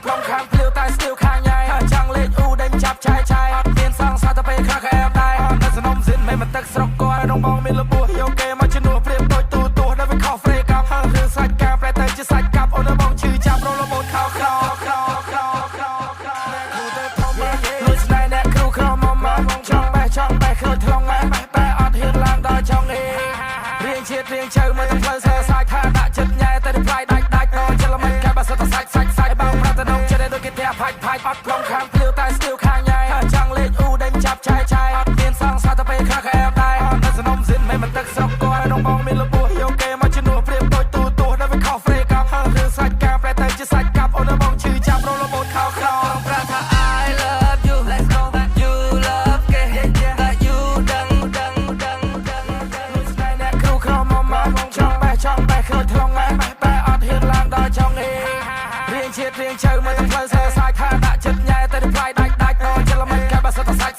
ប្លង់ខាងភ្លាវតែស្ទៀវខាងញ៉ៃចង់លេងអ៊ូដេញចាប់ឆាយឆាយអត់មានសង្សារតែពេលខ្លះក៏អែបដែរអត់នៅសនំស៊ីនមិនមិនទឹកស្រុកគាត់ក្នុងបងមានលបួសយកគេមកជំនួសប្រៀបដូចទូទស្សន៍ដែលវាខុសហ្វ្រេកាប់ហើយរឿងសាច់ការប្រែទៅជាសាច់កាប់អូនបងឈឺចាប់រលបូតខោក្រក្រក្រក្រក្រគ្រូទៅធំលួចស្នេហ៍អ្នកគ្រូក្រមុំចង់បេះចង់បេះឃើញថ្លង់តែអត់ហ៊ានឡើងដល់ចុងអេរៀងជាតិរៀងជើមើលតែផ្លូវសើសាច់ថាដាក់ចិត្តញ៉ែតែផ្លាយដាច់ដាច់ដល់ចិត្តមិនកែបើសិតតែសាច់សាច់សាច់បងប្រាប់តែនំចិត្តដូចគេផ្ទះផាច់ផាច់អត់ប្លង់ខាងភ្លាវតែស្ទៀវខាងញ៉ៃចង់លេងអ៊ូដេញចាប់ឆាយឆាយអត់មានសង្សារតែពេលខ្លះក៏អែបដែរអត់នៅសនំស៊ីនមិនមិនទឹកស្រុកគាត់ក្នុងបងមានលបួសយកគេមកជំនួសប្រៀបដូចទូទស្សន៍ដែលវាខុសហ្វ្រេកាប់ហើយរឿងសាច់ការប្រែទៅជាសាច់កាប់អូនបងឈឺចាប់រលបូតខោក្រ ប្រាប់ថា I love you, let's go back, you love គេតែ you ដឹងដឹងដឹងដឹងដឹង លួចស្នេហ៍អ្នកគ្រូក្រមុំចង់បេះចង់បេះឃើញថ្លង់តែអត់ហ៊ានឡើងដល់ចុងអេរៀងជាតិរៀងជើមើលតែផ្លូវសើសាច់ថាដាក់ចិត្តញ៉ែតែផ្លាយដាច់ដាច់ដល់ចិត្តមិនកែបើសិតតែសាច់